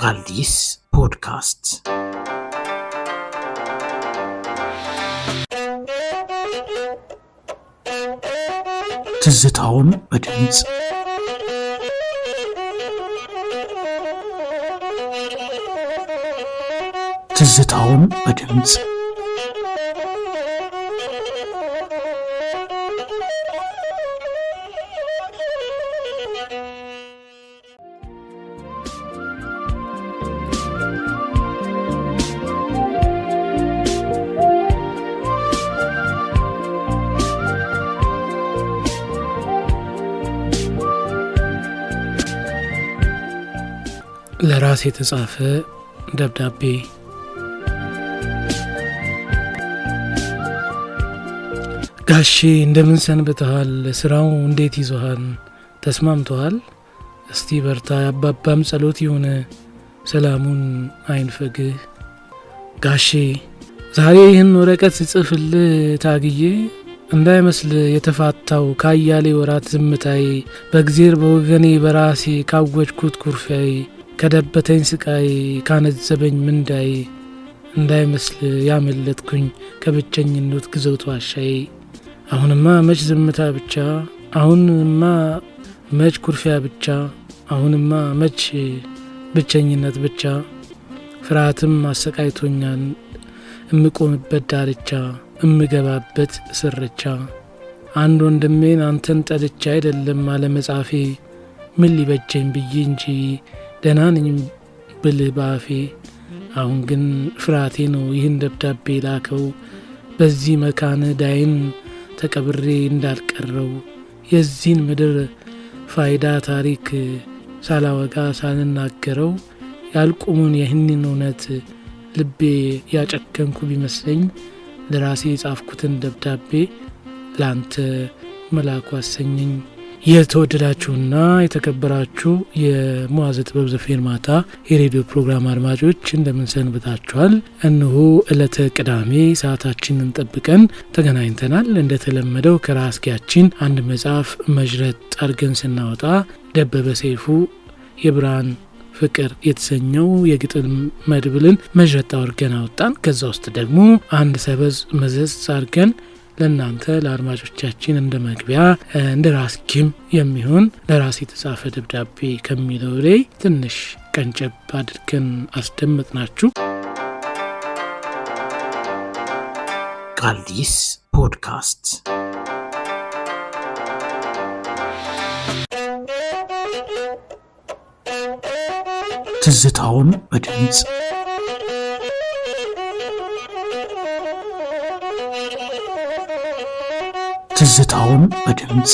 ቃልዲስ ፖድካስት። ትዝታውን በድምፅ። ትዝታውን በድምፅ። ለራስ የተጻፈ ደብዳቤ። ጋሼ፣ እንደምን ሰንብተሃል? ስራው እንዴት ይዞሃል? ተስማምቶሃል? እስቲ በርታ፣ የአባባም ጸሎት ይሁን፣ ሰላሙን አይንፈግህ። ጋሼ፣ ዛሬ ይህን ወረቀት ስጽፍልህ ታግዬ እንዳይመስል የተፋታው ካያሌ ወራት ዝምታዬ፣ በእግዜር በወገኔ በራሴ ካወጅኩት ኩርፊያዬ፣ ከደበተኝ ስቃይ፣ ካነዘበኝ ምንዳዬ እንዳይመስል ያመለጥኩኝ ከብቸኝነት ግዞት ዋሻዬ። አሁንማ መች ዝምታ ብቻ፣ አሁንማ መች ኩርፊያ ብቻ፣ አሁንማ መች ብቸኝነት ብቻ፣ ፍርሃትም አሰቃይቶኛል። እምቆምበት ዳርቻ፣ እምገባበት ስርቻ። አንድ ወንድሜን አንተን ጠልቻ አይደለም አለመጻፌ፣ ምን ሊበጀኝ ብዬ እንጂ ደህና ነኝ ብልህ በአፌ። አሁን ግን ፍርሃቴ ነው ይህን ደብዳቤ ላከው፣ በዚህ መካነ ዳይን ተቀብሬ እንዳልቀረው፣ የዚህን ምድር ፋይዳ ታሪክ ሳላወጋ ሳልናገረው፣ ያልቁሙን ይህንን እውነት ልቤ ያጨከንኩ ቢመስለኝ ለራሴ የጻፍኩትን ደብዳቤ ለአንተ መላኩ አሰኘኝ። የተወደዳችሁና የተከበራችሁ የሙሐዘ ጥበብ ዘፌርማታ የሬዲዮ ፕሮግራም አድማጮች፣ እንደምን ሰንብታችኋል? እነሆ ዕለተ ቅዳሜ ሰዓታችንን ጠብቀን ተገናኝተናል። እንደተለመደው ከራስጌያችን አንድ መጽሐፍ መዥረጥ አድርገን ስናወጣ ደበበ ሰይፉ የብርሃን ፍቅር የተሰኘው የግጥም መድብልን መዥረጥ አድርገን አወጣን። ከዛ ውስጥ ደግሞ አንድ ሰበዝ መዘዝ አድርገን ለእናንተ ለአድማጮቻችን እንደ መግቢያ እንደ ራስጌም የሚሆን ለራስ የተጻፈ ደብዳቤ ከሚለው ላይ ትንሽ ቀንጨብ አድርገን አስደመጥናችሁ። ቃልዲስ ፖድካስት። ትዝታውን በድምፅ። ትዝታውን በድምፅ።